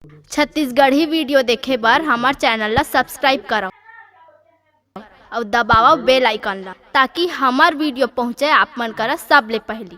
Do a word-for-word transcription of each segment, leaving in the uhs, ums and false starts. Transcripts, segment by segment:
Chhattisgarhi video देखे बर हमर channel ला subscribe करव अउ दबावव bell icon ला, ताकि हमर video पहुँचे आप मन करा सबले पहिली।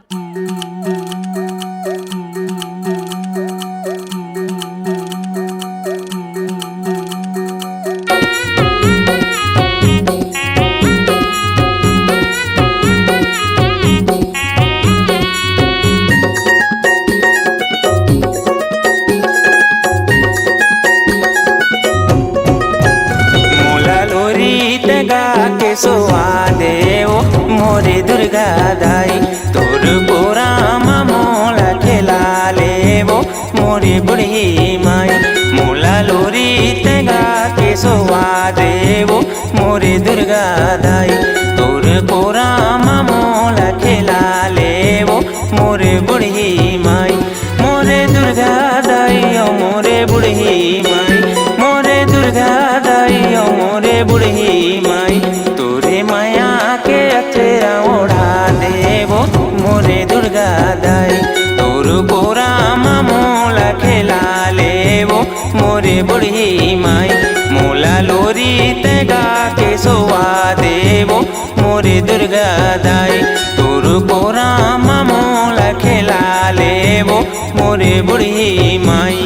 मोला लोरी तैं गा के सुवा दे वो मोरे दुर्गा दाई, तोर कोरा म मोला खेला ले वो मोरे बुढ़ी माई। मोला लोरी तैं गा के सुवा दे वो मोरे दुर्गा दाई, तोर कोरा म मोला खेला ले वो मोरे बुढ़ी माई। मोरे दुर्गा दाई ओ मोरे बुढ़ी माई, मोरे दुर्गा दाई ओ मोरे बुढ़ी माई, तोरे मया के अचरा ओढ़ा दे वो मोरे दुर्गा दाई, तोर कोरा म मोला खेला ले वो मोरे बुढ़ी माई। मोला लोरी तैं गा के सुवा दे वो मोरे दुर्गा दाई, तोर कोरा म मोला खेला ले वो मोरे बुढ़ी माई।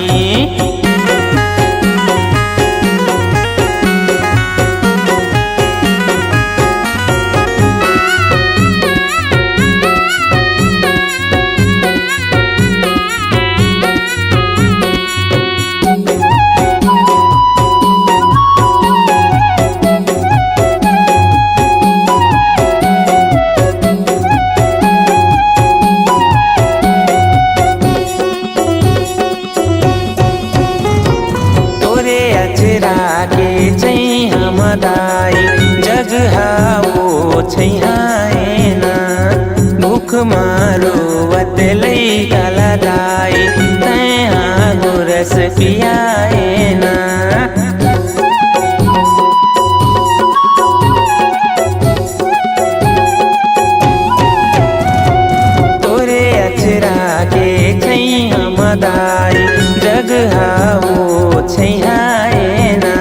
तोरे अचरा के छैहा म दाई, जग हा वो छैहा ए ना। भूख मारो वत लइका ला दाई, तैं हा गोरस पियाए ना। तोरे अचरा के छैहा म दाई, जग हा वो छैहा ए ना।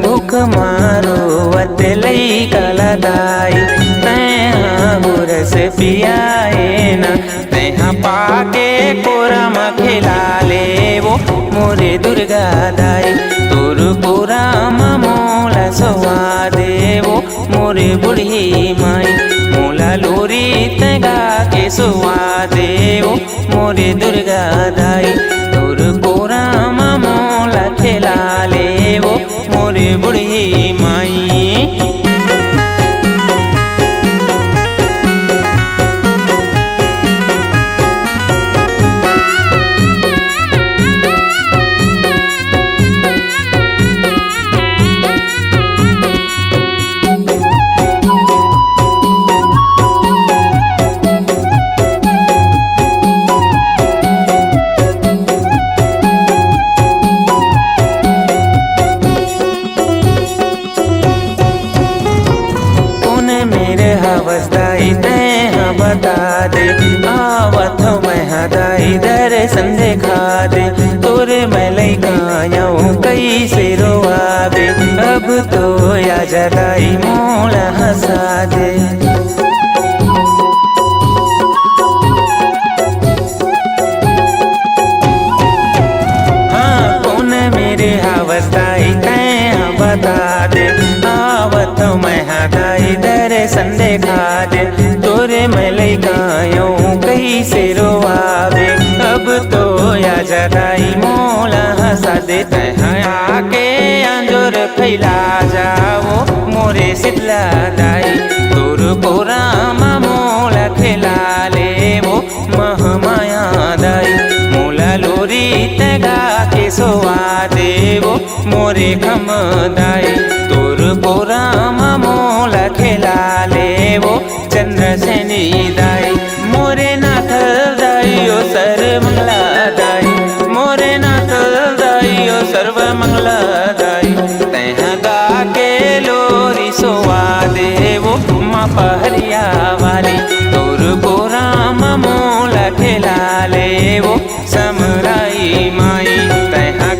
भूख मारो वत लइका ला दाई, तैं हा गोरस पियाए ना। तैं हा पाके कोरा म खेला ले वो मोरे दुर्गा दाई, तोर कोरा म मोला सुवा दे वो मोरे बुढ़ी माई। मोला लोरी तैं गा के सुवा दे वो मोरे दुर्गा दाई, तोर कोरा म मोला खेला ले वो मोरे बुढ़ी माई। कोन मेर हवस दाई तैं हा बता दे, आवत हँव मैं हा दाई दर्शन देखा दे। तोर मैं लइका अउ कइसे रोवाबे, अब तो आजा दाई मोला हँसा दे। हाँ, कोन मेर हवस दाई तैं हा बता दे, आवत हँव मैं हा दाई दर्शन देखा दे। तोर मैं लइका अउ कइसे रोवाबे, अब तो आजा दाई मोला हँसा दे। तैं हा आके अंजोर फैला जा वो मोरे शीतला दाई, तोर कोरा म मोला खेला ले वो महमाया दाई। मोला लोरी तैं गा के सुवा दे वो मोरे खम्मा दाई, तोर कोरा म मोला खेला ले वो चंद्रसेनी दाई। मोरे नाथ दाई ओ सर्वमंगला दाई, मोरे नाथ दाई ओ सर्वमंगला दाई। तैं हा गा के लोरी सुवा दे वो माँ पहरिया वाली, तोर कोरा म मोला खेला ले वो समराई माई। तैं हा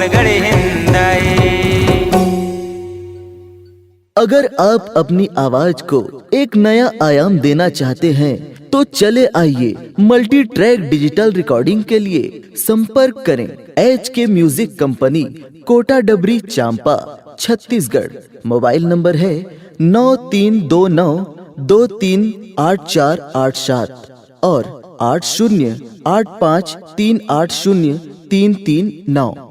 गढ़ हिंदई। अगर आप अपनी आवाज को एक नया आयाम देना चाहते हैं, तो चले आइए मल्टी ट्रैक डिजिटल रिकॉर्डिंग के लिए संपर्क करें एच के म्यूजिक कंपनी, कोटा डबरी, चांपा, छत्तीसगढ़। मोबाइल नंबर है नौ तीन दो नौ दो तीन आठ चार आठ सात और आठ शून्य आठ पाँच तीन आठ शून्य तीन तीन नौ।